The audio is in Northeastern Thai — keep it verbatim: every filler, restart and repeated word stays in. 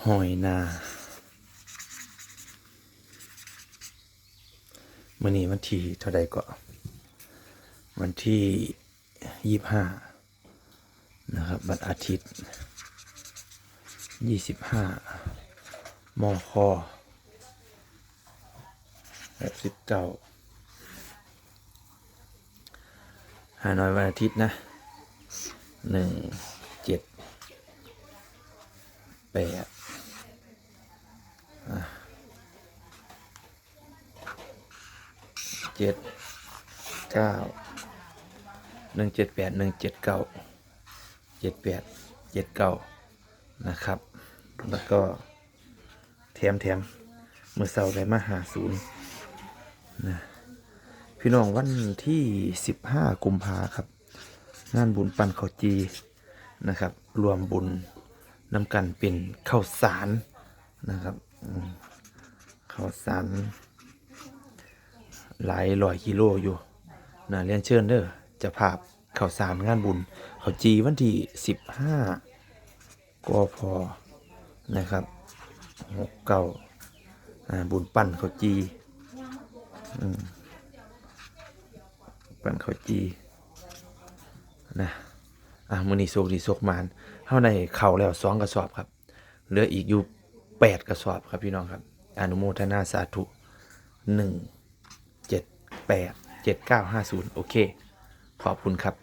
หอยนา มื้อนี้วันที่เท่าใดก็ วันที่ยี่สิบห้านะครับ วันอาทิตย์ ยี่สิบห้า มค หกสิบเก้า หาน้อยวันอาทิตย์นะ หนึ่งเจ็ดแปด อ่ะ เจ็ดเก้า หนึ่งเจ็ดแปด หนึ่งเจ็ดเก้า เจ็ดแปด เจ็ดเก้า นะครับ แล้วก็แถมแถมมื้อเช้าได้มาห้าศูนย์นะ พี่น้อง วันที่สิบห้ากุมภาครับ งานบุญปั้นข้าวจี่นะครับ รวมบุญนำกันเป็นข้าวสารนะครับ อืม ข้าวสารหลายร้อยกิโลอยู่นะ เรียนเชิญเด้อ เจ้าภาพข้าวสารงานบุญข้าวจี่วันที่สิบห้า กพ นะครับ หกเก้า อ่า บุญปั้นข้าวจี่ อืม ปั้นข้าวจี่นะ อ่ะ มื้อนี้โชคดีโชคหมาน เฮาได้ข้าวแล้วสองกระสอบครับ เหลืออีกอยู่แปดกระสอบครับพี่น้องครับ อนุโมทนาสาธุ หนึ่งเจ็ดแปด เจ็ดเก้าห้าศูนย์ โอเค ขอบคุณครับ